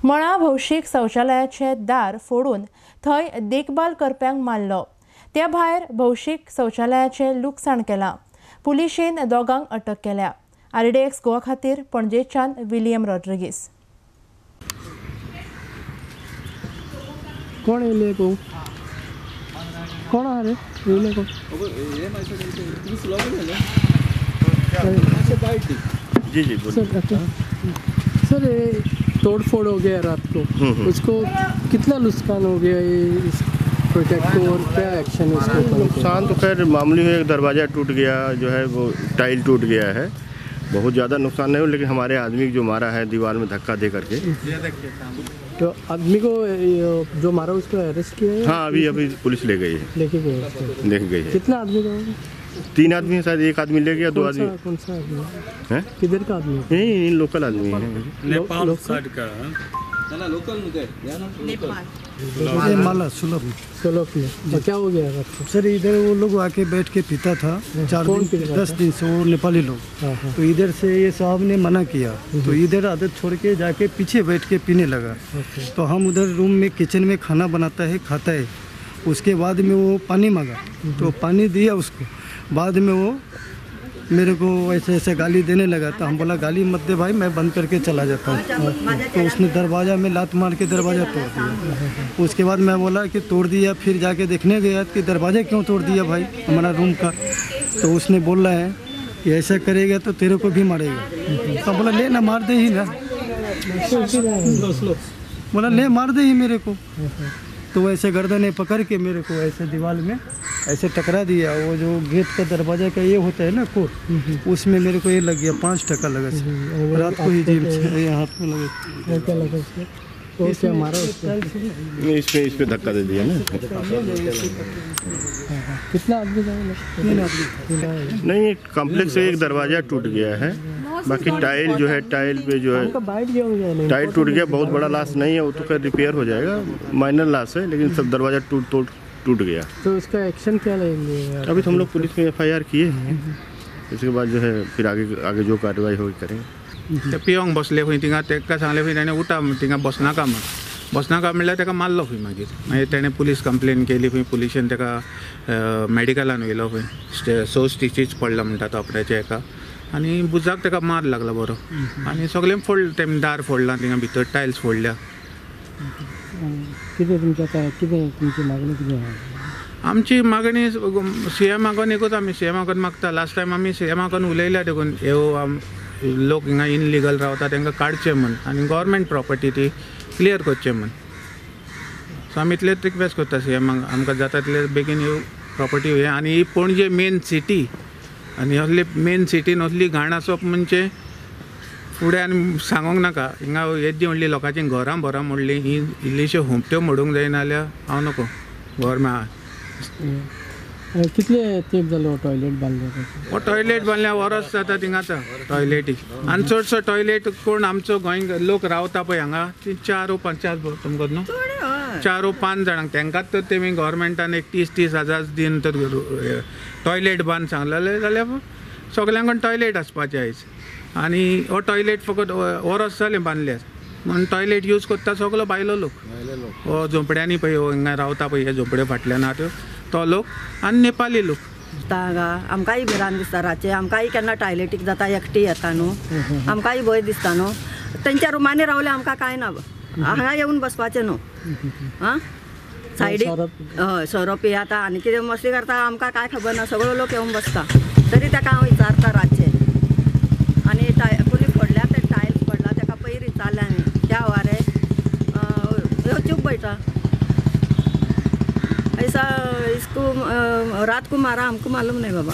मळा भौशीक शौचालयाचे दार फोडून थंय देखभाल करप्यांक मारलो. त्या भायर भौशीक शौचालयाचे लुकसाण केलां. पुलिशेन दोगांक अटक केल्या. आरडीएक्स गोवा खातीर पणजेच्यान विलियम रॉड्रिगीस. कोण येयले को कोण आहा रे येयले कोण? जी जी सर, सर ये तोड़फोड़ हो गया रात को, उसको कितना नुकसान हो गया ये इस प्रोजेक्ट को और क्या एक्शन है इसके ऊपर? नुकसान तो खैर मामूली है, एक दरवाज़ा टूट गया जो है वो टाइल टूट गया है, बहुत ज़्यादा नुकसान नहीं हो, लेकिन हमारे आदमी जो मारा है दीवार में धक्का दे करके। तो आदमी को जो मारा उसको अरेस्ट किया है? हाँ, अभी अभी पुलिस ले गई है, लेके गई है, लेके गई है। कितना आदमी का? 3 आदमी है शायद, एक आदमी ले गया, 2 आदमी। कौन सा आदमी है? किधर का आदमी? नहीं, लोकल आदमी है, नेपाल साइड का है ना, लोकल ये माला सुलभ सुलभ में। तो क्या हो गया आपको? सर इधर वो लोग आके बैठ के पीता था 4 दिन 10 दिन से, वो नेपाली लोग। तो इधर से ये साहब ने मना किया तो इधर आदत छोड़ के जाके पीछे बैठ के पीने लगा। तो हम उधर रूम में किचन में खाना बनाता है खाता है, उसके बाद में वो पानी मांगा तो पानी दिया उसको, बाद में वो मेरे को ऐसे ऐसे गाली देने लगा। तो हम बोला गाली मत दे भाई, मैं बंद करके चला जाता हूँ। तो उसने दरवाज़ा में लात मार के दरवाज़ा तोड़ दिया। उसके बाद मैं बोला कि तोड़ दिया, फिर जाके देखने गया कि दरवाज़ा क्यों तोड़ दिया भाई हमारा रूम का। तो उसने बोल रहा है कि ऐसा करेगा तो तेरे को भी मारेगा। तो बोला ले ना मार दे ही ना, बोला ले मार दे ही मेरे को। तो ऐसे गर्दन पकड़ के मेरे को ऐसे दीवार में ऐसे टकरा दिया। वो जो गेट का दरवाजा का ये होता है ना कोर, उसमें मेरे को ये लग गया, 5 टका लगा सर। रात को ही जेब से हाथ में लगा। क्या लगा उसको? तो क्या मारा उसको? इसमें इसमें धक्का दे दिया ना। कितना आदमी था? 3 आदमी। नहीं, कॉम्प्लेक्स से एक दरवाज़ा टूट गया है, बाकी टाइल जो है, टाइल पे जो है टाइल टूट गया। बहुत बड़ा लॉस नहीं है, वो तो खैर रिपेयर हो जाएगा, माइनर लॉस है, लेकिन सब दरवाज़ा टूट गया। तो इसका एक्शन क्या लेंगे? अभी तो हम लोग पुलिस में एफआईआर किए हैं, इसके बाद जो है फिर आगे आगे जो कार्रवाई होगी करेंगे। ते पियोंक बसले खंय थिंगा, ताका सांगलें खंय ताणें उठा थिंगा बसनाका म्हण, बसनाका म्हणल्यार ताका मारलो खंय। मागीर मागीर ताणें पुलीस कंप्लेन केली खंय, पुलिशेन ताका मेडिकलान व्हेलो खंय, 6 स्टिचीज पडला म्हणटा तो आपल्याच्या हेका, आनी बुजाक ताका मार लागला बरो, आनी सगळें फोडलें, तेमी दार फोडलां, थिंगा भितर टायल्स फोडल्या। कितें तुमच्या काय कितें तुमची मागणी कितें आहा? आमची मागणी सीएमाकन एकूच, आमी सीएमाकन मागता। लास्ट टायम आमी सीएमाकन उलयल्या देखून ह्यो लोक हिंगा इनलिगल रावता तांकां काडचें म्हूण, आनी गव्हर्मेंट प्रॉपर्टी ती क्लियर करचें म्हूण। सो आमी इतलेंच रिक्वेस्ट करता सीएमाक, आमकां जाता तितले बेगीन ह्यो प्रॉपर्टी हें। आनी ही पणजे मेन सिटी, आनी असली मेन सिटीन असली घाण आसप म्हणजे फुडें आनी सांगूंक नाका। हिंगा येद्दी व्हडली लोकांची घरां भरां मोडलीं, ही इल्लीश्यो हुमट्यो मोडूंक जायना जाल्यार हांव नको गव्हर्मेंट। कितले तेंप जालो टॉयलेट बांदले? हो टॉयलेट बांदल्या वरस जाता थिंगा आतां टॉयलेटी, आनी चडसो टॉयलेट कोण आमचो गोंय लोक रावता पळय हांगा, ती 4 5 तुमकां न्हू 4 5 जाणांक तांकांच तर तेमी गव्हर्मेंटान एक 30-30 हजार दिवन तर टॉयलेट बांद सांगलेलें जाल्यार सगल्यांकून टॉयलेट आसपाचें आयज। आनी हो टॉयलेट फकत वरस जालें बांदल्यार, म्हूण टॉयलेट यूज करता सगलो भायलो लोक, हो झोंपड्यांनी पळय हिंगा रावता पळय ह्या झोंपड्या फाटल्यान आहा त्यो तो लोक आनी नेपाली लोक। हांगा आमकांय भिरांत दिसता रातचें, आमकांय केन्ना टॉयलेटीक जाता एकटी येता न्हू, आमकांय भंय दिसता न्हू। तेंच्या रुमांनी रावले आमकां कांय ना, हांगा येवन बसपाचें न्हू। आं सायडीक हय सोरो पियाता आनी कितें मस्ती करता, आमकां कांय खबर ना, सगळो लोक येवन बसता। तरी ताका हांव विचारता रातचें। आनी कोणी फोडल्या ते टायल्स पडला ताका पयर विचारलें हांवें, क्या हुआ रे, चूप बैठा ऐसा, इसको रात को मारा हमको मालूम नहीं बाबा।